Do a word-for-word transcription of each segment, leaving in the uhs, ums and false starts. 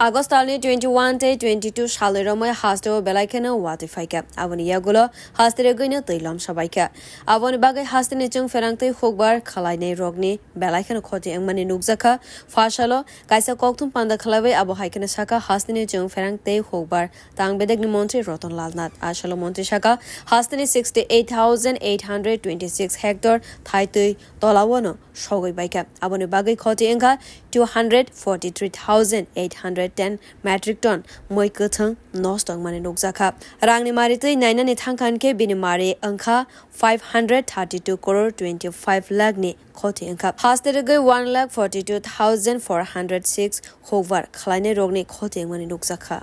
August talni twenty-one tei twenty-two salni romwi hasteo belai kheno watwi phaikha. Aboni yagulo haste rwgwino twi lomsa baikha. Aboni bagwi hasteni chwng pherang tei hukbar khwlainai rokni belai kheno khoti wngmani nukjakha. Phasalo kaisa kokthum panda khwlaiwi abo hai kheno sakha, hasteni chwng pherang tei hukbar tang bedekni montri Ratan Lal Nath. Asalo montri sakha, hasteni sixty eight thousand eight hundred twenty six hectare thaitwi tolawano sogwi baikha. Aboni bagwi khoti wngkha two hundred forty three thousand eight hundred ten metric ton mui kwthwng nosto wngmani nukjakha. Rangni mari twi nainani thangkha hinkhe bini mari wngkha five hundred thirty two crore twenty five lakh ni khoti wngkha. Haste rwgwi one lakh forty two thousand four hundred six hukbar khwlainai rokni khoti wngmani nukjakha.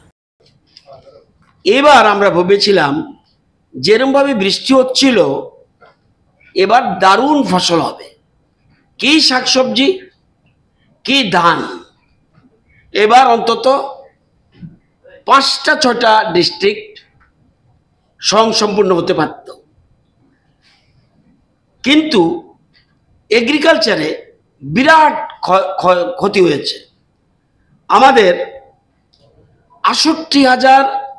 এবার আমরা ভেবেছিলাম যেরমভাবে বৃষ্টি হচ্ছিল, এবার দারুণ ফসল হবে। কি শাকসবজি, কি ধান, এবার অন্তত পাঁচটা ছয়টা ডিস্ট্রিক্ট স্বয়ংসম্পূর্ণ হতে পারত। কিন্তু এগ্রিকালচারে বিরাট ক্ষ- ক্ষ- ক্ষতি হয়েছে। আমাদের আষট্টি হাজার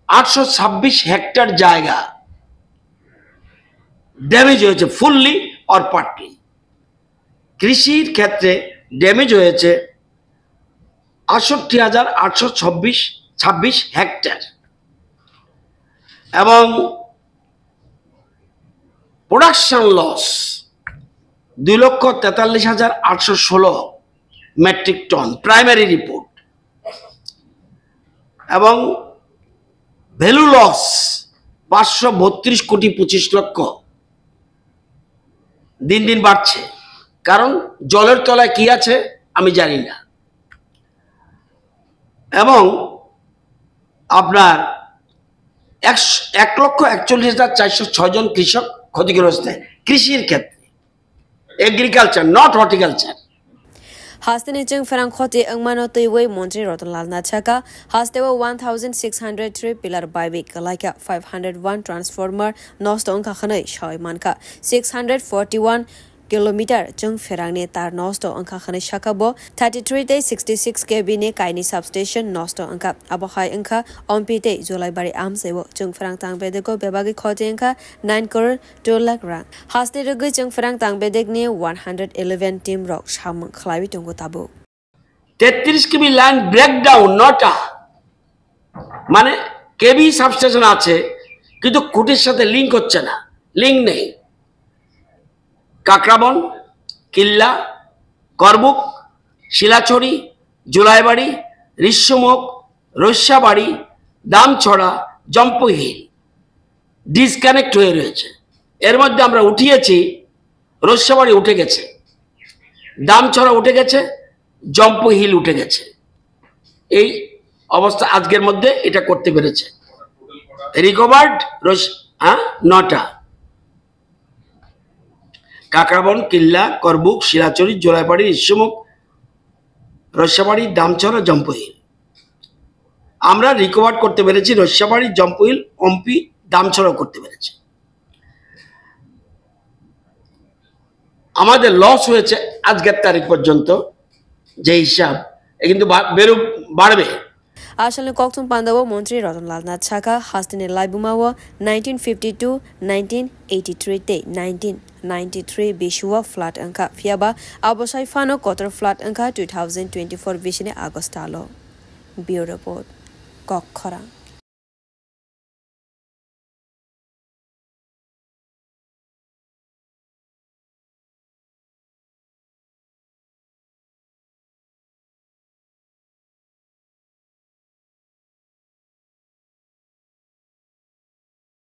আটশো ছাব্বিশ হেক্টর জায়গা ড্যামেজ হয়েছে, ফুললি অর পার্টলি। কৃষির ক্ষেত্রে ড্যামেজ হয়েছে আষট্টি হাজার আটশো ছাব্বিশ ছাব্বিশ হেক্টর, এবং প্রোডাকশন লস দুই লক্ষ তেতাল্লিশ হাজার আটশো ষোলো মেট্রিক টন, প্রাইমারি রিপোর্ট, এবং ভ্যালু লস পাঁচশো বত্রিশ কোটি পঁচিশ লক্ষ, দিন দিন বাড়ছে। কারণ জলের তলায় কি আছে আমি জানি না। এবং আপনার এক এক লক্ষ একচল্লিশ হাজার চারশো ছয় জন কৃষক ক্ষতিগ্রস্ত কৃষির ক্ষেত্রে, agriculture, not horticulture. Hasteni chwng pherang khoti wngmano twiwi montri Ratan Lal Nath sakha, hasteo one thousand six hundred three pillar baiwi kwlaikha, five hundred one transformer nosto wngkha hwnwi sawi mankha, six hundred forty one kilometer chwng pherangni tar nosto wngkha hwnwi sakha bo, thirty three tei sixty six K V ni kaini substation nosto wngkha. Abo hai wngkha Ompi tei Jolaibari amchaio chwng pherang tang bedego bebagwi khoti wngkha nine crore two lakh rang. Haste rwgwi chwng pherang tang bedekni one hundred eleven team rok samung khlaiwi tongo tabuk. তেত্রিশ KV line breakdown নটা, মানে KV substation আছে কিন্তু খুঁটির সাথে লিংক হচ্ছে না, লিংক নেই। কাকরাবন, কিল্লা, করবুক, শিলাছড়ি, জুলাইবাড়ি, ঋষ্যমুখ, রস্যাবাড়ি, দামছড়া, জম্পুহিল ডিসকানেক্ট হয়ে রয়েছে। এর মধ্যে আমরা উঠিয়েছি, রস্যাবাড়ি উঠে গেছে, দামছড়া উঠে গেছে, জম্পুহিল উঠে গেছে। এই অবস্থা আজকের মধ্যে এটা করতে পেরেছে। রিকভার্ড রস হ্যাঁ নটা। কাকরাবন, কিল্লা, করবুক, শিলাচড়ি, জোলাইপাড়ি, ঋষ্যমুখ, রস্যাবাড়ি, দামছড়া, জম্পুহিল। আমরা রিকভার করতে পেরেছি রস্যাবাড়ি, জম্পুহিল, অম্পি, দামছড়া করতে পেরেছি। আমাদের লস হয়েছে আজকের তারিখ পর্যন্ত যে হিসাব, এ কিন্তু বা- বেরো বাড়বে। Asalni kokthum pandao montri Ratan Lal Nath sakha, hasteni laibumao nineteen fifty two, nineteen eighty three tei nineteen ninety three bisio flood wngkha, phiyaba abo sai phano kotor flood wngkha two thousand twenty four bisini August talo. Bureau Report, Kokkhorang.